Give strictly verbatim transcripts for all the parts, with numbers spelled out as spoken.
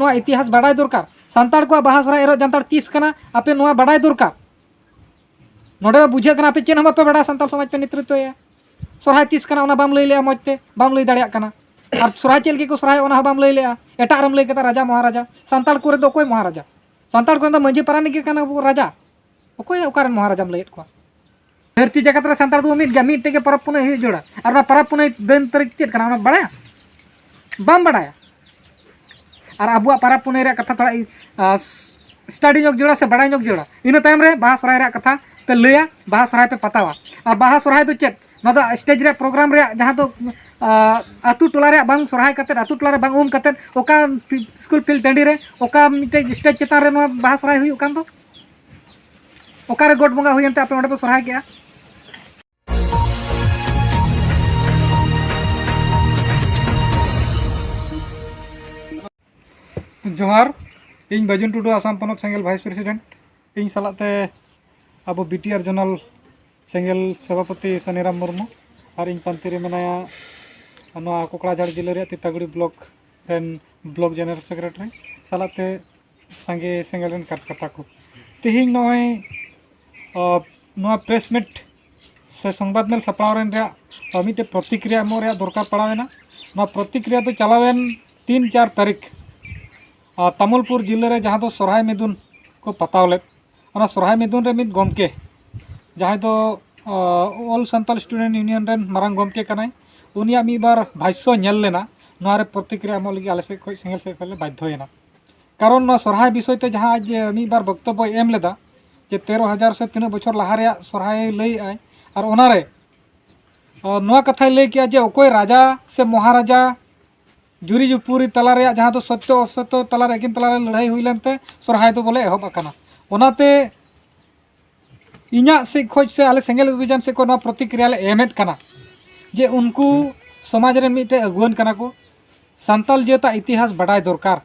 ᱱᱚᱣᱟ ᱤᱛᱤᱦᱟᱥ ᱵᱟᱰᱟᱭ ᱫᱚᱨᱠᱟᱨ᱾ ᱥᱟᱱᱛᱟᱲ ᱠᱚᱣᱟᱜ ᱵᱟᱦᱟ, ᱥᱚᱨᱦᱟᱭ, ᱮᱨᱚᱜ, ᱡᱟᱱᱛᱷᱟᱲ ᱛᱤᱥ ᱠᱟᱱᱟ, ᱟᱯᱮ ᱱᱚᱣᱟ ᱵᱟᱰᱟᱭ ᱫᱚᱨᱠᱟᱨ᱾ ᱱᱚᱰᱮ ᱢᱟ ᱵᱩᱡᱷᱟᱹᱜ ᱠᱟᱱᱟ ᱟᱯᱮ ᱪᱮᱫ ᱦᱚᱸ ᱵᱟᱯᱮ ᱵᱟᱰᱟᱭᱟ, ᱥᱟᱱᱛᱟᱲ ᱥᱚᱢᱟᱡᱽ ᱯᱮ ᱱᱮᱛᱨᱤᱛᱣᱚᱭᱟ᱾ ᱥᱚᱨᱦᱟᱭ ᱛᱤᱥ ᱠᱟᱱᱟ ᱚᱱᱟ ᱵᱟᱢ ᱞᱟᱹᱭ ᱞᱮᱜᱼᱟ, ᱢᱚᱡᱽ ᱛᱮ ᱵᱟᱢ ᱞᱟᱹᱭ ᱫᱟᱲᱮᱭᱟᱜ ᱠᱟᱱᱟ᱾ ᱟᱨ ᱥᱚᱨᱦᱟᱭ ᱪᱮᱫ ᱞᱟᱹᱜᱤᱫ ᱠᱚ ᱥᱚᱨᱦᱟᱭᱚᱜᱼᱟ ᱚᱱᱟ ᱦᱚᱸ ᱵᱟᱢ ᱞᱟᱹᱭ ᱞᱮᱜᱼᱟ᱾ ᱮᱴᱟᱜ ᱨᱮᱢ ᱞᱟᱹᱭ ᱠᱮᱫᱟ ᱨᱟᱡᱟ ᱢᱚᱦᱟᱨᱟᱡᱟ᱾ ᱥᱟᱱᱛᱟᱲ ᱠᱚᱨᱮ ᱫᱚ ᱚᱠᱚᱭ ᱢᱚᱦᱟᱨᱟᱡᱟ? ᱥᱟᱱᱛᱟᱲ ᱠᱚᱨᱮᱱ ᱫᱚ ᱢᱟᱹᱡᱷᱤ ᱯᱟᱨᱟᱱᱤᱠ ᱜᱮ ᱠᱟᱱᱟ ᱠᱚ ᱨᱟᱡᱟ᱾ ᱚᱠᱚᱭ ᱚᱠᱟᱨᱮᱱ ᱢᱚᱦᱟᱨᱟᱡᱟᱢ ᱞᱟᱹᱭᱮᱫ ᱠᱚᱣᱟ? ᱫᱷᱟᱹᱨᱛᱤ ᱡᱟᱠᱟᱛ ᱨᱮ ᱥᱟᱱᱛᱟᱲ ᱫᱚ ᱢᱤᱫ ᱜᱮᱭᱟ, ᱢᱤᱫᱴᱮᱡ ᱜᱮ ᱯᱚᱨᱚᱵᱽ ᱯᱩᱱᱟᱹᱭ ᱦᱩᱭᱩᱜ ᱡᱚᱲᱟ᱾ ᱟᱨ ᱚᱱᱟ ᱯᱚᱨᱚᱵᱽ ᱯᱩᱱᱟᱹᱭ ᱫᱤᱱ ᱛᱟᱹᱨᱤᱠᱷ ᱪᱮᱫ ᱠᱟᱱᱟ ᱚᱱᱟ ᱵᱟᱲᱟᱭᱟ? ᱵᱟᱢ ᱵᱟᱲᱟᱭᱟ᱾ ᱟᱨ ᱟᱵᱚᱣᱟᱜ ᱯᱚᱨᱚᱵᱽ ᱯᱩᱱᱟᱹᱭ ᱨᱮᱭᱟᱜ ᱠᱟᱛᱷᱟ ᱛᱷᱚᱲᱟ ᱤ-, ᱟ, ᱥ-, ᱥᱴᱟᱰᱤ ᱧᱚᱜ ᱡᱚᱲᱟ ᱥᱮ ᱵᱟᱲᱟᱭ ᱧᱚᱜ ᱡᱚᱲᱟ᱾ ᱤᱱᱟᱹ ᱛᱟᱭᱚᱢ ᱨᱮ ᱵᱟᱦᱟ ᱥᱚᱨᱦᱟᱭ ᱨᱮᱭᱟᱜ ᱠᱟᱛᱷᱟ ᱯᱮ ᱞᱟᱹᱭᱟ, ᱵᱟᱦᱟ ᱥᱚᱨᱦᱟᱭ ᱯᱮ ᱯᱟᱛᱟᱣᱟ᱾ ᱟᱨ ᱵᱟᱦᱟ ᱥᱚᱨᱦᱟᱭ ᱫᱚ ᱪᱮᱫ? ᱱᱚᱣᱟ ᱫᱚ ᱥᱴᱮᱡᱽ ᱨᱮᱭᱟᱜ ᱯᱨᱳᱜᱨᱟᱢ ᱨᱮᱭᱟᱜ ᱡᱟᱦᱟᱸ ᱫᱚ, ᱟ, ᱟᱹᱛᱩ ᱴᱚᱞᱟ ᱨᱮᱭᱟᱜ ᱵᱟᱝ ᱥᱚᱨᱦᱟᱭ ᱠᱟᱛᱮᱫ, ᱟᱹᱛᱩ ᱴᱚᱞᱟ ᱨᱮ ᱵᱟᱝ ᱩᱢ ᱠᱟᱛᱮᱫ, ᱚᱠᱟ ᱯᱷᱤ-, ᱥᱠᱩᱞ ᱯᱷᱤᱞᱰ ᱴᱟᱺᱰᱤ ᱨᱮ ᱚᱠᱟ ᱢᱤᱫᱴᱮᱡ ᱥᱴᱮᱡᱽ ᱪᱮᱛᱟᱱ ᱨᱮ ᱱᱚᱣᱟ ᱵᱟᱦᱟ ᱥᱚᱨᱦᱟᱭ ᱦᱩᱭᱩᱜ ᱠᱟᱱ ᱫᱚ? ᱚᱠᱟᱨᱮ ᱜᱚᱰ ᱵᱚᱸᱜᱟ ᱦᱩᱭᱮᱱ ᱛᱮ ᱟᱯᱮ ᱚᱸᱰᱮ ᱯᱮ ᱥᱚᱨᱦᱟᱭ ᱠᱮᱜᱼᱟ? ᱡᱚᱦᱟᱨ, ᱤᱧ ᱵᱟᱹᱡᱩᱱ ᱴᱩᱰᱩ, ᱟᱥᱟᱢ ᱯᱚᱱᱚᱛ ᱥᱮᱸᱜᱮᱞ ᱵᱷᱟᱭᱤᱥ ᱯᱨᱮᱥᱤᱰᱮᱱᱴ᱾ ᱤᱧ ᱥᱟᱞᱟᱜ ᱛᱮ ᱟᱵᱚ ᱵᱤ ᱴᱤ ᱟᱨ ᱡᱳᱱᱟᱞ ᱥᱮᱸᱜᱮᱞ ᱥᱚᱵᱷᱟᱯᱚᱛᱤ ᱥᱟᱱᱤᱨᱟᱢ ᱢᱩᱨᱢᱩ, ᱟᱨ ᱤᱧ ᱯᱟᱱᱛᱮ ᱨᱮ ᱢᱮᱱᱟᱭᱟ ᱱᱚᱣᱟ ᱠᱚᱠᱲᱟᱡᱷᱟᱲ ᱡᱤᱞᱟᱹ ᱨᱮᱭᱟᱜ ᱛᱤᱛᱟᱜᱩᱲᱤ ᱵᱞᱚᱠ ᱨᱮᱱ ᱵᱞᱚᱠ ᱡᱮᱱᱟᱨᱮᱞ ᱥᱮᱠᱨᱮᱴᱟᱨᱤ, ᱥᱟᱞᱟᱜ ᱛᱮ ᱥᱟᱸᱜᱮ ᱥᱮᱸᱜᱮᱞ ᱨᱮᱱ ᱠᱟᱛᱷᱟ ᱠᱚ᱾ ᱛᱮᱦᱮᱧ ᱱᱚᱜᱼᱚᱭ, ᱟ, ᱱᱚᱣᱟ ᱯᱨᱮᱥ ᱢᱤᱴ ᱥᱮ ᱥᱚᱝᱵᱟᱫ ᱢᱮᱞ ᱥᱟᱯᱲᱟᱣ ᱨᱮᱱ ᱨᱮᱭᱟᱜ, ᱟ, ᱢᱤᱫᱴᱮᱡ ᱯᱨᱚᱛᱤᱠᱨᱤᱭᱟ ᱮᱢᱚᱜ ᱨᱮᱭᱟᱜ ᱫᱚᱨᱠᱟᱨ ᱯᱟᱲᱟᱣ ᱮᱱᱟ᱾ ᱱᱚᱣᱟ ᱯᱨᱚᱛᱤᱠᱨᱤᱭᱟ ᱫᱚ ᱪᱟᱞᱟᱣᱮᱱ ᱛᱤᱱ ᱪᱟᱨ ᱛᱟᱹᱨᱤᱠᱷ, ᱟ, ᱛᱟᱢᱩᱞᱯᱩᱨ ᱡᱤᱞᱟᱹ ᱨᱮ ᱡᱟᱦᱟᱸ ᱫᱚ ᱥᱚᱨᱦᱟᱭ ᱢᱤᱫᱩᱱ ᱠᱚ ᱯᱟᱛᱟᱣ ᱞᱮᱫ, ᱚᱱᱟ ᱥᱚᱨᱦᱟᱭ ᱢᱤᱫᱩᱱ ᱨᱮ ᱢᱤᱫ ᱜᱚᱢᱠᱮ, ᱡᱟᱦᱟᱸᱭ ᱫᱚ, ᱟ, All Santal Student Union ᱨᱮᱱ ᱢᱟᱨᱟᱝ ᱜᱚᱢᱠᱮ ᱠᱟᱱᱟᱭ, ᱩᱱᱤᱭᱟᱜ ᱢᱤᱫ ᱵᱟᱨ ᱵᱷᱟᱥᱥᱚ ᱧᱮᱞ ᱞᱮᱱᱟ᱾ ᱱᱚᱣᱟ ᱨᱮ ᱯᱨᱚᱛᱤᱠᱨᱤᱭᱟ ᱮᱢᱚᱜ ᱞᱟᱹᱜᱤᱫ ᱟᱞᱮ ᱥᱮᱫ ᱠᱷᱚᱱ ᱥᱮᱸᱜᱮᱞ ᱥᱮᱫ ᱠᱷᱚᱱ ᱞᱮ ᱵᱟᱫᱽᱫᱷᱚᱭᱮᱱᱟ᱾ ᱠᱟᱨᱚᱱ ᱱᱚᱣᱟ ᱥᱚᱨᱦᱟᱭ ᱵᱤᱥᱚᱭ ᱛᱮ ᱡᱟᱦᱟᱸ ᱟᱡ ᱢᱤᱫ ᱵᱟᱨ ᱵᱚᱠᱛᱚᱵᱵᱚᱭ ᱮᱢ ᱞᱮᱫᱟ, ᱡᱮ ᱛᱮᱨᱚ ᱦᱟᱡᱟᱨ ᱥᱮ ᱛᱤᱱᱟᱹᱜ ᱵᱚᱪᱷᱚᱨ ᱞᱟᱦᱟ ᱨᱮᱭᱟᱜ ᱥᱚᱨᱦᱟᱭ ᱞᱟᱹᱭᱮᱫ ᱟᱭ, ᱟᱨ ᱚᱱᱟᱨᱮ, ᱟ, ᱱᱚᱣᱟ ᱠᱟᱛᱷᱟᱭ ᱞᱟᱹᱭ ᱠᱮᱜᱼᱟ ᱡᱮ ᱚᱠᱚᱭ ᱨᱟᱡᱟ ᱥᱮ ᱢᱚᱦᱟᱨᱟᱡᱟ ᱡᱩᱨᱤ ᱡᱩᱯᱩᱨᱤ ᱛᱟᱞᱟ ᱨᱮᱭᱟᱜ ᱡᱟᱦᱟᱸ ᱫᱚ ᱥᱚᱛᱭᱚ ᱚᱥᱚᱛᱭᱚ ᱛᱟᱞᱟ ᱨᱮ, ᱟᱹᱠᱤᱱ ᱛᱟᱞᱟ ᱨᱮ ᱞᱟᱹᱲᱦᱟᱹᱭ ᱦᱩᱭ ᱞᱮᱱᱛᱮ ᱥᱚᱨᱦᱟᱭ ᱫᱚ ᱵᱚᱞᱮ ᱮᱦᱚᱵ ᱟᱠᱟᱱᱟ᱾ ᱚᱱᱟᱛᱮ ᱤᱧᱟᱹᱜ ᱥᱮᱫ ᱠᱷᱚᱱ ᱥᱮ ᱟᱞᱮ ᱥᱮᱸᱜᱮᱞ ᱚᱵᱷᱤᱡᱟᱱ ᱥᱮᱫ ᱠᱷᱚᱱ ᱱᱚᱣᱟ ᱯᱨᱚᱛᱤᱠᱨᱤᱭᱟ ᱞᱮ ᱮᱢᱮᱫ ᱠᱟᱱᱟ ᱡᱮ ᱩᱱᱠᱩ ᱥᱚᱢᱟᱡᱽ ᱨᱮᱱ ᱢᱤᱫᱴᱮᱡ ᱟᱹᱜᱩᱣᱟᱹᱱ ᱠᱟᱱᱟ ᱠᱚ, ᱥᱟᱱᱛᱟᱞ ᱡᱟᱹᱛᱟᱜ ᱤᱛᱤᱦᱟᱥ ᱵᱟᱰᱟᱭ ᱫᱚᱨᱠᱟᱨ᱾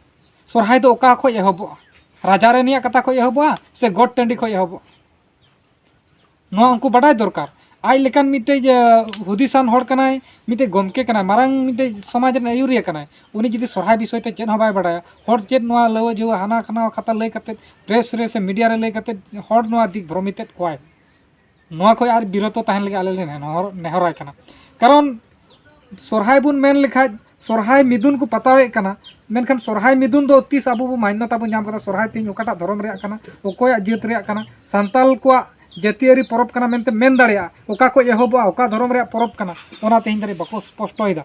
ᱥᱚᱨᱦᱟᱭ ᱫᱚ ᱚᱠᱟ ᱠᱷᱚᱱ ᱮᱦᱚᱵᱚᱜᱼᱟ? ᱨᱟᱡᱟ ᱨᱮᱱᱤᱭᱟᱜ ᱠᱟᱛᱷᱟ ᱠᱷᱚᱱ ᱮᱦᱚᱵᱚᱜᱼᱟ ᱥᱮ ᱜᱚᱴ ᱴᱟᱺᱰᱤ ᱠᱷᱚᱱ ᱮᱦᱚᱵᱚᱜᱼᱟ? ᱱᱚᱣᱟ ᱩᱱᱠᱩ ᱵᱟᱰᱟᱭ ᱫᱚᱨᱠᱟᱨ᱾ ᱟᱡ ᱞᱮᱠᱟᱱ ᱢᱤᱫᱴᱮᱡ ᱦᱩᱫᱤᱥᱟᱱ ᱦᱚᱲ ᱠᱟᱱᱟᱭ, ᱢᱤᱫᱴᱮᱡ ᱜᱚᱢᱠᱮ ᱠᱟᱱᱟᱭ, ᱢᱟᱨᱟᱝ ᱢᱤᱫᱴᱮᱡ ᱥᱚᱢᱟᱡᱽ ᱨᱮᱱ ᱟᱹᱭᱩᱨᱤᱭᱟᱹ ᱠᱟᱱᱟᱭ᱾ ᱩᱱᱤ ᱡᱩᱫᱤ ᱥᱚᱨᱦᱟᱭ ᱵᱤᱥᱚᱭ ᱛᱮ ᱪᱮᱫ ᱦᱚᱸ ᱵᱟᱭ ᱵᱟᱲᱟᱭᱟ, ᱦᱚᱲ ᱪᱮᱫ ᱱᱚᱣᱟ ᱞᱟᱹᱣᱟᱹ ᱡᱷᱟᱹᱣᱟᱹ ᱦᱟᱱᱟ ᱠᱷᱟᱱᱟ ᱠᱟᱛᱷᱟ ᱞᱟᱹᱭ ᱠᱟᱛᱮ, ᱯᱨᱮᱥ ᱨᱮ ᱥᱮ ᱢᱤᱰᱤᱭᱟ ᱨᱮ ᱞᱟᱹᱭ ᱠᱟᱛᱮ ᱦᱚᱲ ᱱᱚᱣᱟ ᱫᱤᱠ ᱵᱷᱨᱚᱢᱤᱛᱮᱫ ᱠᱚᱣᱟᱭ᱾ ᱱᱚᱣᱟ ᱠᱷᱚᱱ ᱟᱨ ᱵᱤᱨᱚᱛᱚ ᱛᱟᱦᱮᱱ ᱞᱟᱹᱜᱤᱫ ᱟᱞᱮ ᱞᱮ ᱱᱮᱦᱚᱨ ᱱᱮᱦᱚᱨᱟᱭ ᱠᱟᱱᱟ᱾ ᱠᱟᱨᱚᱱ ᱥᱚᱨᱦᱟᱭ ᱵᱚᱱ ᱢᱮᱱ ᱞᱮᱠᱷᱟᱡ, ᱥᱚᱨᱦᱟᱭ ᱢᱤᱫᱩᱱ ᱠᱚ ᱯᱟᱛᱟᱣᱮᱫ ᱠᱟᱱᱟ, ᱢᱮᱱᱠᱷᱟᱱ ᱥᱚᱨᱦᱟᱭ ᱢᱤᱫᱩᱱ ᱫᱚ ᱛᱤᱥ ᱟᱵᱚ ᱵᱚ ᱢᱟᱱᱱᱚᱛᱟ ᱵᱚ ᱧᱟᱢ ᱠᱟᱫᱟ? ᱥᱚᱨᱦᱟᱭ ᱛᱮᱦᱮᱧ ᱚᱠᱟᱴᱟᱜ ᱫᱷᱚᱨᱚᱢ ᱨᱮᱭᱟᱜ ᱠᱟᱱᱟ, ᱚᱠᱚᱭᱟᱜ ᱡᱟᱹᱛ ᱨᱮᱭᱟᱜ ᱠᱟᱱᱟ, ᱥᱟᱱᱛᱟᱞ ᱠᱚᱣᱟᱜ ᱡᱟᱹᱛᱤᱭᱟᱹᱨᱤ ᱯᱚᱨᱚᱵᱽ ᱠᱟᱱᱟ ᱢᱮᱱᱛᱮ ᱢᱮᱱ ᱫᱟᱲᱮᱭᱟᱜᱼᱟ? ᱚᱠᱟ ᱠᱷᱚᱱ ᱮᱦᱚᱵᱚᱜᱼᱟ, ᱚᱠᱟ ᱫᱷᱚᱨᱚᱢ ᱨᱮᱭᱟᱜ ᱯᱚᱨᱚᱵᱽ ᱠᱟᱱᱟ, ᱚᱱᱟ ᱛᱮᱦᱮᱧ ᱫᱷᱟᱹᱨᱤᱡ ᱵᱟᱠᱚ ᱥᱯᱚᱥᱴᱚᱭᱮᱫᱟ᱾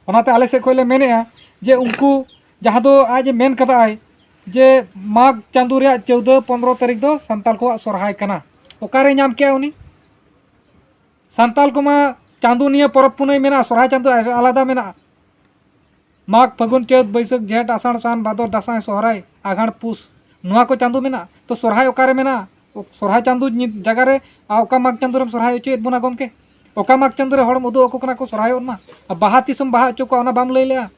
ᱚᱱᱟᱛᱮ ᱟᱞᱮ ᱥᱮᱫ ᱠᱷᱚᱱ ᱞᱮ ᱢᱮᱱᱮᱫᱼᱟ ᱡᱮ ᱩᱱᱠᱩ ᱡᱟᱦᱟᱸ ᱫᱚ ᱟᱡ ᱮ ᱢᱮᱱ ᱠᱟᱫᱟᱭ ᱡᱮ ᱢᱟᱜᱽ ᱪᱟᱸᱫᱳ ᱨᱮᱭᱟᱜ ᱪᱳᱣᱫᱟᱹ ᱯᱚᱱᱨᱚ ᱛᱟᱹᱨᱤᱠᱷ ᱫᱚ ᱥᱟᱱᱛᱟᱞ ᱠᱚᱣᱟᱜ ᱥᱚᱨᱦᱟᱭ ᱠᱟᱱᱟ᱾ ᱚᱠᱟᱨᱮ ᱧᱟᱢ ᱠᱮᱜᱼᱟ ᱩᱱᱤ? ᱥᱟᱱᱛᱟᱞ ᱠᱚᱢᱟ ᱪᱟᱸᱫᱳ ᱱᱤᱭᱟᱹ ᱯᱚᱨᱚᱵᱽ ᱯᱩᱱᱟᱹᱭ ᱢᱮᱱᱟᱜᱼᱟ, ᱥᱚᱨᱦᱟᱭ ᱪᱟᱸᱫᱳ ᱟᱞᱟᱫᱟ ᱢᱮᱱᱟᱜᱼᱟ᱾ ᱢᱟᱜᱽ, ᱯᱷᱟᱹᱜᱩᱱ, ᱪᱟᱹᱛ, ᱵᱟᱹᱭᱥᱟᱹᱠᱷ, ᱡᱷᱮᱸᱴ, ᱟᱥᱟᱲ, ᱥᱟᱱ, ᱵᱷᱟᱫᱚᱨ, ᱫᱟᱸᱥᱟᱭ, ᱥᱚᱦᱨᱟᱭ, ᱟᱸᱜᱷᱟᱲ, ᱯᱩᱥ, ᱱᱚᱣᱟ ᱠᱚ ᱪᱟᱸᱫᱳ ᱢᱮᱱᱟᱜᱼᱟ᱾ ᱛᱚ ᱥᱚᱨᱦᱟᱭ ᱚᱠᱟᱨᱮ ᱢᱮᱱᱟᱜᱼᱟ? ᱥᱚᱨᱦᱟᱭ ᱪᱟᱸᱫᱳ ᱧᱤ-, ᱡᱟᱭᱜᱟ ᱨᱮ ᱟᱨ ᱚᱠᱟ ᱢᱟᱜᱽ ᱪᱟᱸᱫᱳ ᱨᱮᱢ ᱥᱚᱨᱦᱟᱭ ᱦᱚᱪᱚᱭᱮᱫ ᱵᱚᱱᱟ ᱜᱚᱢᱠᱮ? ᱚᱠᱟ ᱢᱟᱜᱽ ᱪᱟᱸᱫᱳ ᱨᱮ ᱦᱚᱲᱮᱢ ᱩᱫᱩᱜ ᱟᱠᱚ ᱠᱟᱱᱟ ᱠᱚ ᱥᱚᱨᱦᱟᱭᱚᱜ ᱢᱟ? ᱟᱨ ᱵᱟᱦᱟ ᱛᱤᱥᱮᱢ ᱵᱟᱦᱟ ᱦᱚᱪᱚ ᱠᱚᱣᱟ ᱚᱱᱟ ᱵᱟᱢ ᱞᱟᱹᱭ ᱞᱮᱜᱼᱟ?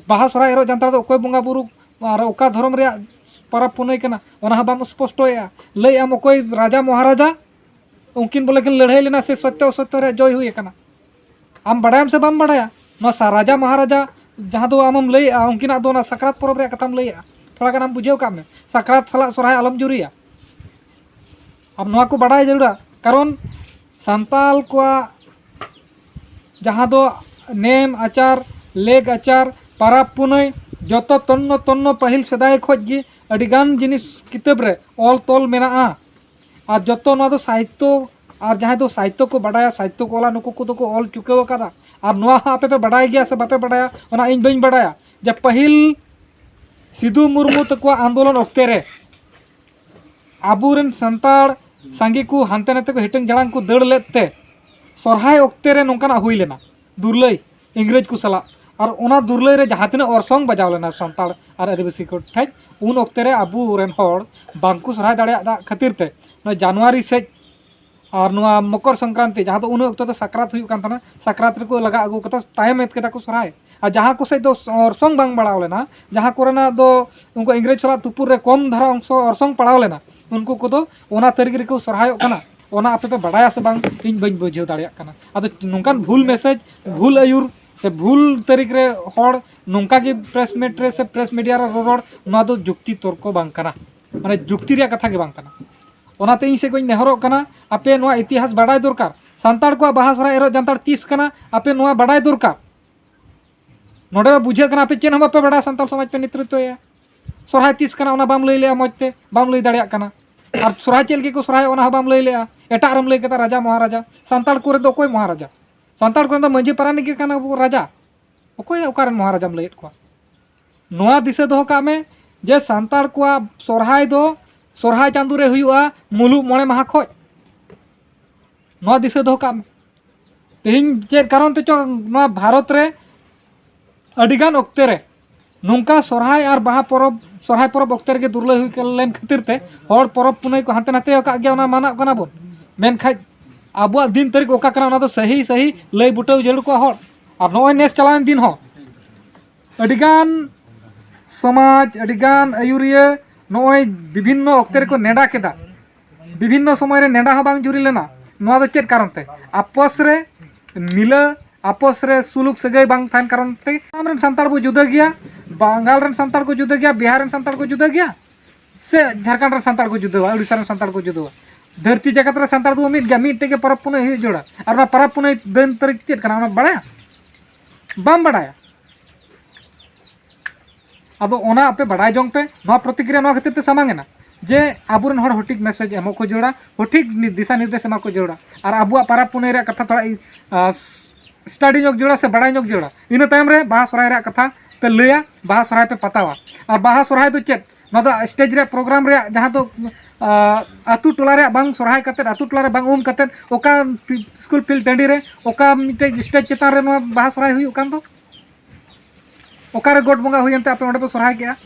ᱵᱟᱦᱟ, ᱥᱚᱨᱦᱟᱭ, ᱮᱨᱚᱜ, ᱡᱟᱱᱛᱷᱟᱲ ᱫᱚ ᱚᱠᱚᱭ ᱵᱚᱸᱜᱟ ᱵᱩᱨᱩ ᱟᱨ ᱚᱠᱟ ᱫᱷᱚᱨᱚᱢ ᱨᱮᱭᱟᱜ ᱯᱚᱨᱚᱵᱽ ᱯᱩᱱᱟᱹᱭ ᱠᱟᱱᱟ ᱚᱱᱟ ᱦᱚᱸ ᱵᱟᱢ ᱥᱯᱚᱥᱴᱚᱭᱮᱜᱼᱟ᱾ ᱞᱟᱹᱭᱮᱜ ᱟᱢ ᱚᱠᱚᱭ ᱨᱟᱡᱟ ᱢᱚᱦᱟᱨᱟᱡᱟ ᱩᱱᱠᱤᱱ ᱵᱚᱞᱮ ᱠᱤᱱ ᱞᱟᱹᱲᱦᱟᱹᱭ ᱞᱮᱱᱟ ᱥᱮ ᱥᱚᱛᱭᱚ ᱚᱥᱚᱛᱭᱚ ᱨᱮᱭᱟᱜ ᱡᱚᱭ ᱦᱩᱭ ᱟᱠᱟᱱᱟ᱾ ᱟᱢ ᱵᱟᱰᱟᱭᱟᱢ ᱥᱮ ᱵᱟᱢ ᱵᱟᱰᱟᱭᱟ? ᱱᱚᱣᱟ ᱥᱟ-, ᱨᱟᱡᱟ ᱢᱚᱦᱟᱨᱟᱡᱟ ᱡᱟᱦᱟᱸ ᱫᱚ ᱟᱢᱮᱢ ᱞᱟᱹᱭᱮᱜᱼᱟ, ᱩᱱᱠᱤᱱᱟᱜ ᱫᱚ ᱚᱱᱟ ᱥᱟᱠᱨᱟᱛ ᱯᱚᱨᱚᱵᱽ ᱨᱮᱭᱟᱜ ᱠᱟᱛᱷᱟᱢ ᱞᱟᱹᱭᱮᱜᱼᱟ᱾ ᱛᱷᱚᱲᱟ ᱜᱟᱱ ᱟᱢ ᱵᱩᱡᱷᱟᱹᱣ ᱠᱟᱜ ᱢᱮ, ᱥᱟᱠᱨᱟᱛ ᱥᱟᱞᱟᱜ ᱥᱚᱨᱦᱟᱭ ᱟᱞᱚᱢ ᱡᱩᱨᱤᱭᱟ᱾ ᱟᱢ ᱱᱚᱣᱟ ᱠᱚ ᱵᱟᱰᱟᱭ ᱡᱟᱹᱨᱩᱲᱟ, ᱠᱟᱨᱚᱱ ᱥᱟᱱᱛᱟᱞ ᱠᱚᱣᱟᱜ ᱡᱟᱦᱟᱸ ᱫᱚ ᱱᱮᱢ ᱟᱪᱟᱨ, ᱞᱮᱠ ᱟᱪᱟᱨ, ᱯᱟᱨᱟᱵᱽ ᱯᱩᱱᱟᱹᱭ, ᱡᱚᱛᱚ ᱛᱚᱱᱱᱚ ᱛᱚᱱᱱᱚ ᱯᱟᱹᱦᱤᱞ ᱥᱮᱫᱟᱭ ᱠᱷᱚᱡ ᱜᱮ ᱟᱹᱰᱤᱜᱟᱱ ᱡᱤᱱᱤᱥ ᱠᱤᱛᱟᱹᱵ ᱨᱮ ᱚᱞ ᱛᱚᱞ ᱢᱮᱱᱟᱜᱼᱟ᱾ ᱟᱨ ᱡᱚᱛᱚ ᱱᱚᱣᱟ ᱫᱚ ᱥᱟᱦᱤᱛᱛᱚ, ᱟᱨ ᱡᱟᱦᱟᱸᱭ ᱫᱚ ᱥᱟᱦᱤᱛᱛᱚ ᱠᱚ ᱵᱟᱰᱟᱭᱟ, ᱥᱟᱦᱤᱛᱛᱚ ᱠᱚ ᱚᱞᱟ, ᱱᱩᱠᱩ ᱠᱚᱫᱚ ᱠᱚ ᱚᱞ ᱪᱩᱠᱟᱹᱣ ᱟᱠᱟᱫᱟ᱾ ᱟᱨ ᱱᱚᱣᱟ ᱦᱚᱸ ᱟᱯᱮ ᱯᱮ ᱵᱟᱰᱟᱭ ᱜᱮᱭᱟ ᱥᱮ ᱵᱟᱯᱮ ᱵᱟᱰᱟᱭᱟ, ᱚᱱᱟ ᱤᱧ ᱵᱟᱹᱧ ᱵᱟᱰᱟᱭᱟ, ᱡᱮ ᱯᱟᱹᱦᱤᱞ ᱥᱤᱫᱩ ᱢᱩᱨᱢᱩ ᱛᱟᱠᱚᱣᱟᱜ ᱟᱱᱫᱳᱞᱚᱱ ᱚᱠᱛᱮ ᱨᱮ ᱟᱵᱚᱨᱮᱱ ᱥᱟᱱᱛᱟᱲ ᱥᱟᱸᱜᱮ ᱠᱚ ᱦᱟᱱᱛᱮ ᱱᱟᱛᱮ ᱠᱚ ᱦᱤᱴᱟᱹᱝ ᱡᱷᱟᱲᱟᱝ ᱠᱚ ᱫᱟᱹᱲ ᱞᱮᱫ ᱛᱮ ᱥᱚᱨᱦᱟᱭ ᱚᱠᱛᱮ ᱨᱮ ᱱᱚᱝᱠᱟᱱᱟᱜ ᱦᱩᱭ ᱞᱮᱱᱟ, ᱫᱩᱨᱞᱟᱹᱭ ᱤᱝᱨᱮᱡᱽ ᱠᱚ ᱥᱟᱞᱟᱜ᱾ ᱟᱨ ᱚᱱᱟ ᱫᱩᱨᱞᱟᱹᱭ ᱨᱮ ᱡᱟᱦᱟᱸ ᱛᱤᱱᱟᱹᱜ ᱚᱨᱥᱚᱝ ᱵᱟᱡᱟᱣ ᱞᱮᱱᱟ ᱥᱟᱱᱛᱟᱲ ᱟᱨ ᱟᱹᱫᱤᱵᱟᱹᱥᱤ ᱠᱚ ᱴᱷᱮᱡ, ᱩᱱ ᱚᱠᱛᱮ ᱨᱮ ᱟᱵᱚ ᱨᱮᱱ ᱦᱚᱲ ᱵᱟᱝ ᱠᱚ ᱥᱚᱨᱦᱟᱭ ᱫᱟᱲᱮᱭᱟᱜ ᱠᱷᱟᱹᱛᱤᱨ ᱛᱮ ᱱᱚᱣᱟ ᱡᱟᱱᱩᱣᱟᱨᱤ ᱥᱮᱡ ᱟᱨ ᱱᱚᱣᱟ ᱢᱚᱠᱚᱨ ᱥᱚᱝᱠᱨᱟᱱᱛᱤ, ᱡᱟᱦᱟᱸ ᱫᱚ ᱩᱱ ᱚᱠᱛᱚ ᱫᱚ ᱥᱟᱠᱨᱟᱛ ᱦᱩᱭᱩᱜ ᱠᱟᱱ ᱛᱟᱦᱮᱱᱟ, ᱥᱟᱠᱨᱟᱛ ᱨᱮᱠᱚ ᱞᱟᱜᱟ ᱟᱹᱜᱩ ᱠᱟᱫᱟ, ᱛᱟᱭᱚᱢ ᱮᱫ ᱠᱮᱫᱟ ᱠᱚ ᱥᱚᱨᱦᱟᱭ᱾ ᱟᱨ ᱡᱟᱦᱟᱸ ᱠᱚ ᱥᱮᱡ ᱫᱚ ᱚᱨᱥᱚᱝ ᱵᱟᱝ ᱯᱟᱲᱟᱣ ᱞᱮᱱᱟ, ᱡᱟᱦᱟᱸ ᱠᱚᱨᱮᱱᱟᱜ ᱫᱚ ᱩᱱᱠᱩ ᱤᱝᱨᱮᱡᱽ ᱥᱟᱞᱟᱜ ᱛᱩᱯᱩᱫ ᱨᱮ ᱠᱚᱢ ᱫᱷᱟᱨᱟ ᱚᱝᱥᱚ ᱚᱨᱥᱚᱝ ᱯᱟᱲᱟᱣ ᱞᱮᱱᱟ, ᱩᱱᱠᱩ ᱠᱚᱫᱚ ᱚᱱᱟ ᱛᱟᱹᱨᱤᱠᱷ ᱨᱮᱠᱚ ᱥᱚᱨᱦᱟᱭᱚᱜ ᱠᱟᱱᱟ᱾ ᱚᱱᱟ ᱟᱯᱮ ᱯᱮ ᱵᱟᱰᱟᱭᱟ ᱥᱮ ᱵᱟᱝ, ᱤᱧ ᱵᱟᱹᱧ ᱵᱩᱡᱷᱟᱹᱣ ᱫᱟᱲᱮᱭᱟᱜ ᱠᱟᱱᱟ᱾ ᱟᱫᱚ ᱱᱚᱝᱠᱟᱱ ᱵᱷᱩᱞ ᱢᱮᱥᱮᱡᱽ, ᱵᱷᱩᱞ ᱟᱹᱭᱩᱨ ᱥᱮ ᱵᱷᱩᱞ ᱛᱟᱹᱨᱤᱠᱷ ᱨᱮ ᱦᱚᱲ ᱱᱚᱝᱠᱟ ᱜᱮ ᱯᱨᱮᱥ ᱢᱤᱴ ᱨᱮ ᱥᱮ ᱯᱨᱮᱥ ᱢᱤᱰᱤᱭᱟ ᱨᱮ ᱨᱚᱨᱚᱲ, ᱱᱚᱣᱟ ᱫᱚ ᱡᱩᱠᱛᱤ ᱛᱚᱨᱠᱚ ᱵᱟᱝ ᱠᱟᱱᱟ, ᱢᱟᱱᱮ ᱡᱩᱠᱛᱤ ᱨᱮᱭᱟᱜ ᱠᱟᱛᱷᱟ ᱜᱮ ᱵᱟᱝ ᱠᱟᱱᱟ᱾ ᱚᱱᱟᱛᱮ ᱤᱧ ᱥᱮᱫ ᱠᱷᱚᱱ ᱤᱧ ᱱᱮᱦᱚᱨᱚᱜ ᱠᱟᱱᱟ, ᱟᱯᱮ ᱱᱚᱣᱟ ᱤᱛᱤᱦᱟᱥ ᱵᱟᱰᱟᱭ ᱫᱚᱨᱠᱟᱨ᱾ ᱥᱟᱱᱛᱟᱲ ᱠᱚᱣᱟᱜ ᱵᱟᱦᱟ, ᱥᱚᱨᱦᱟᱭ, ᱮᱨᱚᱜ, ᱡᱟᱱᱛᱷᱟᱲ ᱛᱤᱥ ᱠᱟᱱᱟ, ᱟᱯᱮ ᱱᱚᱣᱟ ᱵᱟᱰᱟᱭ ᱫᱚᱨᱠᱟᱨ᱾ ᱱᱚᱰᱮ ᱢᱟ ᱵᱩᱡᱷᱟᱹᱜ ᱠᱟᱱᱟ ᱟᱯᱮ ᱪᱮᱫ ᱦᱚᱸ ᱵᱟᱯᱮ ᱵᱟᱰᱟᱭᱟ, ᱥᱟᱱᱛᱟᱲ ᱥᱚᱢᱟᱡᱽ ᱯᱮ ᱱᱮᱛᱨᱤᱛᱣᱚᱭᱟ᱾ ᱥᱚᱨᱦᱟᱭ ᱛᱤᱥ ᱠᱟᱱᱟ ᱚᱱᱟ ᱵᱟᱢ ᱞᱟᱹᱭ ᱞᱮᱜᱼᱟ, ᱢᱚᱡᱽ ᱛᱮ ᱵᱟᱢ ᱞᱟᱹᱭ ᱫᱟᱲᱮᱭᱟᱜ ᱠᱟᱱᱟ᱾ ᱟᱨ ᱥᱚᱨᱦᱟᱭ ᱪᱮᱫ ᱞᱟᱹᱜᱤᱫ ᱠᱚ ᱥᱚᱨᱦᱟᱭᱚᱜᱼᱟ ᱚᱱᱟ ᱦᱚᱸ ᱵᱟᱢ ᱞᱟᱹᱭ ᱞᱮᱜᱼᱟ, ᱮᱴᱟᱜ ᱨᱮᱢ ᱞᱟᱹᱭ ᱠᱮᱫᱟ ᱨᱟᱡᱟ ᱢᱚᱦᱟᱨᱟᱡᱟ᱾ ᱥᱟᱱᱛᱟᱲ ᱠᱚᱨᱮ ᱫᱚ ᱚᱠᱚᱭ ᱢᱚᱦᱟᱨᱟᱡᱟ? ᱥᱟᱱᱛᱟᱲ ᱠᱚᱨᱮ ᱫᱚ ᱢᱟᱹᱡᱷᱤ ᱯᱟᱨᱟᱱᱤᱠ ᱜᱮ ᱠᱟᱱᱟ ᱵᱚ ᱨᱟᱡᱟ᱾ ᱚᱠᱚᱭ ᱚᱠᱟᱨᱮᱱ ᱢᱚᱦᱟᱨᱟᱡᱟᱢ ᱞᱟᱹᱭᱮᱫ ᱠᱚᱣᱟ? ᱱᱚᱣᱟ ᱫᱤᱥᱟᱹ ᱫᱚᱦᱚ ᱠᱟᱜ ᱢᱮ ᱡᱮ ᱥᱟᱱᱛᱟᱲ ᱠᱚᱣᱟᱜ ᱥᱚᱨᱦᱟᱭ ᱫᱚ ᱥᱚᱨᱦᱟᱭ ᱪᱟᱸᱫᱳ ᱨᱮ ᱦᱩᱭᱩᱜᱼᱟ, ᱢᱩᱞᱩᱜ ᱢᱚᱬᱮ ᱢᱟᱦᱟ ᱠᱷᱚᱡ᱾ ᱱᱚᱣᱟ ᱫᱤᱥᱟᱹ ᱫᱚᱦᱚ ᱠᱟᱜ ᱢᱮ᱾ ᱛᱮᱦᱮᱧ ᱪᱮᱫ ᱠᱟᱨᱚᱱ ᱛᱮᱪᱚ ᱱᱚᱣᱟ ᱵᱷᱟᱨᱚᱛ ᱨᱮ ᱟᱹᱰᱤᱜᱟᱱ ᱚᱠᱛᱮ ᱨᱮ ᱱᱚᱝᱠᱟ ᱥᱚᱨᱦᱟᱭ ᱟᱨ ᱵᱟᱦᱟ ᱯᱚᱨᱚᱵᱽ, ᱥᱚᱨᱦᱟᱭ ᱯᱚᱨᱚᱵᱽ ᱚᱠᱛᱮ ᱨᱮᱜᱮ ᱫᱩᱨᱞᱟᱹᱭ ᱦᱩᱭ ᱞᱮᱱ ᱠᱷᱟᱹᱛᱤᱨ ᱛᱮ ᱦᱚᱲ ᱯᱚᱨᱚᱵᱽ ᱯᱩᱱᱟᱹᱭ ᱠᱚ ᱦᱟᱱᱛᱮ ᱱᱟᱛᱮ ᱟᱠᱟᱫ ᱜᱮᱭᱟ, ᱚᱱᱟ ᱢᱟᱱᱟᱜ ᱠᱟᱱᱟ ᱵᱚᱱ᱾ ᱢᱮᱱᱠᱷᱟᱡ ᱟᱵᱚᱣᱟᱜ ᱫᱤᱱ ᱛᱟᱹᱨᱤᱠᱷ ᱚᱠᱟ ᱠᱟᱱᱟ, ᱚᱱᱟ ᱫᱚ ᱥᱟᱹᱦᱤ ᱥᱟᱹᱦᱤ ᱞᱟᱹᱭ ᱵᱩᱴᱟᱹᱣ ᱡᱟᱹᱨᱩᱲ ᱠᱚᱣᱟ ᱦᱚᱲ᱾ ᱟᱨ ᱱᱚᱜᱼᱚᱭ ᱱᱮᱥ ᱪᱟᱞᱟᱣᱮᱱ ᱫᱤᱱ ᱦᱚᱸ ᱟᱹᱰᱤᱜᱟᱱ ᱥᱚᱢᱟᱡᱽ, ᱟᱹᱰᱤᱜᱟᱱ ᱟᱹᱭᱩᱨᱤᱭᱟᱹ ᱱᱚᱜᱼᱚᱭ ᱵᱤᱵᱷᱤᱱᱱᱚ ᱚᱠᱛᱮ ᱨᱮᱠᱚ ᱱᱮᱰᱟ ᱠᱮᱫᱟ, ᱵᱤᱵᱷᱤᱱᱱᱚ ᱥᱚᱢᱚᱭ ᱨᱮ ᱱᱮᱰᱟ ᱦᱚᱸ ᱵᱟᱝ ᱡᱩᱨᱤ ᱞᱮᱱᱟ᱾ ᱱᱚᱣᱟ ᱫᱚ ᱪᱮᱫ ᱠᱟᱨᱚᱱ ᱛᱮ? ᱟᱯᱚᱥ ᱨᱮ ᱢᱤᱞᱟᱹ, ᱟᱯᱚᱥ ᱨᱮ ᱥᱩᱞᱩᱠ ᱥᱟᱹᱜᱟᱹᱭ ᱵᱟᱝ ᱛᱟᱦᱮᱱ ᱠᱟᱨᱚᱱ ᱛᱮ᱾ ᱟᱥᱟᱢ ᱨᱮᱱ ᱥᱟᱱᱛᱟᱲ ᱵᱚ ᱡᱩᱫᱟᱹ ᱜᱮᱭᱟ, ᱵᱟᱝᱜᱟᱞ ᱨᱮᱱ ᱥᱟᱱᱛᱟᱲ ᱠᱚ ᱡᱩᱫᱟᱹ ᱜᱮᱭᱟ, ᱵᱤᱦᱟᱨ ᱨᱮᱱ ᱥᱟᱱᱛᱟᱲ ᱠᱚ ᱡᱩᱫᱟᱹ ᱜᱮᱭᱟ, ᱥᱮ ᱡᱷᱟᱲᱠᱷᱚᱸᱰ ᱨᱮᱱ ᱥᱟᱱᱛᱟᱲ ᱠᱚ ᱡᱩᱫᱟᱹᱣᱟ, ᱩᱲᱤᱥᱥᱟ ᱨᱮᱱ ᱥᱟᱱᱛᱟᱲ ᱠᱚ ᱡᱩᱫᱟᱹᱣᱟ? ᱫᱷᱟᱹᱨᱛᱤ ᱡᱟᱠᱟᱛ ᱨᱮ ᱥᱟᱱᱛᱟᱲ ᱫᱚᱵᱚ ᱢᱤᱫ ᱜᱮᱭᱟ, ᱢᱤᱫᱴᱮᱡ ᱜᱮ ᱯᱚᱨᱚᱵᱽ ᱯᱩᱱᱟᱹᱭ ᱦᱩᱭᱩᱜ ᱡᱚᱲᱟ᱾ ᱟᱨ ᱚᱱᱟ ᱯᱚᱨᱚᱵᱽ ᱯᱩᱱᱟᱹᱭ ᱫᱤᱱ ᱛᱟᱹᱨᱤᱠᱷ ᱪᱮᱫ ᱠᱟᱱᱟ, ᱚᱱᱟ ᱵᱟᱲᱟᱭᱟ? ᱵᱟᱢ ᱵᱟᱲᱟᱭᱟ᱾ ᱟᱫᱚ ᱚᱱᱟ ᱟᱯᱮ ᱵᱟᱰᱟᱭ ᱡᱚᱝ ᱯᱮ, ᱱᱚᱣᱟ ᱯᱨᱚᱛᱤᱠᱨᱤᱭᱟ ᱱᱚᱣᱟ ᱠᱷᱟᱹᱛᱤᱨ ᱛᱮ ᱥᱟᱢᱟᱝ ᱮᱱᱟ ᱡᱮ ᱟᱵᱚᱨᱮᱱ ᱦᱚᱲ ᱦᱚᱴᱷᱤᱠ ᱢᱮᱥᱮᱡᱽ ᱮᱢᱚᱜ ᱠᱚ ᱡᱟᱹᱨᱩᱲᱟ, ᱦᱚᱴᱷᱤᱠ ᱱᱤ-, ᱫᱤᱥᱟ ᱱᱤᱨᱫᱮᱥ ᱮᱢᱟ ᱠᱚ ᱡᱟᱹᱨᱩᱲᱟ᱾ ᱟᱨ ᱟᱵᱚᱣᱟᱜ ᱯᱟᱨᱟᱵᱽ ᱯᱩᱱᱟᱹᱭ ᱨᱮᱭᱟᱜ ᱠᱟᱛᱷᱟ ᱛᱷᱚᱲᱟ ᱤ-, ᱟ, ᱥ-, ᱥᱴᱟᱰᱤ ᱧᱚᱜ ᱡᱟᱹᱨᱩᱲᱟ ᱥᱮ ᱵᱟᱰᱟᱭ ᱧᱚᱜ ᱡᱟᱹᱨᱩᱲᱟ᱾ ᱤᱱᱟᱹ ᱛᱟᱭᱚᱢ ᱨᱮ ᱵᱟᱦᱟ ᱥᱚᱨᱦᱟᱭ ᱨᱮᱭᱟᱜ ᱠᱟᱛᱷᱟ ᱯᱮ ᱞᱟᱹᱭᱟ, ᱵᱟᱦᱟ ᱥᱚᱨᱦᱟᱭ ᱯᱮ ᱯᱟᱛᱟᱣᱟ᱾ ᱟᱨ ᱵᱟᱦᱟ ᱥᱚᱨᱦᱟᱭ ᱫᱚ ᱪᱮᱫ? ᱱᱚᱣᱟ ᱫᱚ ᱥᱴᱮᱡᱽ ᱨᱮᱭᱟᱜ ᱯᱨᱳᱜᱨᱟᱢ ᱨᱮᱭᱟᱜ ᱡᱟᱦᱟᱸ ᱫᱚ, ᱟ, ᱟᱹᱛᱩ ᱴᱚᱞᱟ ᱨᱮᱭᱟᱜ ᱵᱟᱝ ᱥᱚᱨᱦᱟᱭ ᱠᱟᱛᱮᱫ, ᱟᱹᱛᱩ ᱴᱚᱞᱟ ᱨᱮ ᱵᱟᱝ ᱩᱢ ᱠᱟᱛᱮᱫ, ᱚᱠᱟ ᱯᱷᱤ-, ᱥᱠᱩᱞ ᱯᱷᱤᱞᱰ ᱴᱟᱺᱰᱤ ᱨᱮ, ᱚᱠᱟ ᱢᱤᱫᱴᱮᱡ ᱥᱴᱮᱡᱽ ᱪᱮᱛᱟᱱ ᱨᱮ ᱱᱚᱣᱟ ᱵᱟᱦᱟ ᱥᱚᱨᱦᱟᱭ ᱦᱩᱭᱩᱜ ᱠᱟᱱ ᱫᱚ? ᱚᱠᱟᱨᱮ ᱜᱚᱴ ᱵᱚᱸᱜᱟ ᱦᱩᱭᱮᱱ ᱛᱮ ᱟᱯᱮ ᱚᱸᱰᱮ ᱯᱮ ᱥᱚᱨᱦᱟᱭ ᱠᱮᱜᱼᱟ?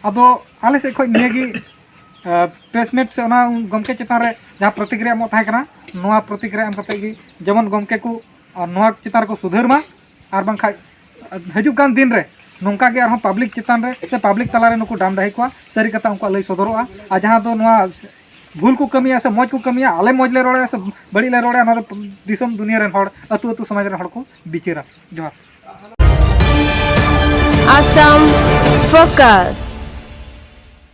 ᱟᱫᱚ ᱟᱞᱮ ᱥᱮᱫ ᱠᱷᱚᱱ ᱱᱤᱭᱟᱹ ᱜᱮ, ᱟ, ᱯᱨᱮᱥ ᱢᱤᱴ ᱥᱮ ᱚᱱᱟ ᱜᱚᱢᱠᱮ ᱪᱮᱛᱟᱱ ᱨᱮ ᱡᱟᱦᱟᱸ ᱯᱨᱚᱛᱤᱠᱨᱤᱭᱟ ᱮᱢᱚᱜ ᱛᱟᱦᱮᱸ ᱠᱟᱱᱟ, ᱱᱚᱣᱟ ᱯᱨᱚᱛᱤᱠᱨᱤᱭᱟ ᱮᱢ ᱠᱟᱛᱮ ᱜᱮ ᱡᱮᱢᱚᱱ ᱜᱚᱢᱠᱮ ᱠᱚ, ᱟ, ᱱᱚᱣᱟ ᱪᱮᱛᱟᱱ ᱨᱮᱠᱚ ᱥᱩᱫᱷᱟᱹᱨ ᱢᱟ, ᱟᱨ ᱵᱟᱝᱠᱷᱟᱡ, ᱟ, ᱦᱤᱡᱩᱜ ᱠᱟᱱ ᱫᱤᱱ ᱨᱮ ᱱᱚᱝᱠᱟ ᱜᱮ ᱟᱨᱦᱚᱸ ᱯᱟᱵᱽᱞᱤᱠ ᱪᱮᱛᱟᱱ ᱨᱮ ᱥᱮ ᱯᱟᱵᱽᱞᱤᱠ ᱛᱟᱞᱟᱨᱮ ᱱᱩᱠᱩ ᱰᱟᱢ ᱰᱟᱹᱦᱤ ᱠᱚᱣᱟ, ᱥᱟᱹᱨᱤ ᱠᱟᱛᱷᱟ ᱩᱱᱠᱩᱣᱟᱜ ᱞᱟᱹᱭ ᱥᱚᱫᱚᱨᱚᱜᱼᱟ᱾ ᱟᱨ ᱡᱟᱦᱟᱸ ᱫᱚ ᱱᱚᱣᱟ ᱵᱷᱩᱞ ᱠᱚ ᱠᱟᱹᱢᱤᱭᱟ ᱥᱮ ᱢᱚᱡᱽ ᱠᱚ ᱠᱟᱹᱢᱤᱭᱟ, ᱟᱞᱮ ᱢᱚᱡᱽ ᱞᱮ ᱨᱚᱲᱟ ᱥᱮ ᱵᱟᱹᱲᱤᱡ ᱞᱮ ᱨᱚᱲᱟ, ᱱᱚᱣᱟ ᱫᱚ ᱫᱤᱥᱚᱢ ᱫᱩᱱᱤᱭᱟᱹ ᱨᱮᱱ ᱦᱚᱲ, ᱟᱹᱛᱩ ᱟᱹᱛᱩ ᱥᱚᱢᱟᱡᱽ ᱨᱮᱱ ᱦᱚᱲ ᱠᱚ ᱵᱤᱪᱟᱹᱨᱟ᱾ ᱡᱚᱦᱟᱨ᱾ Assam Focus.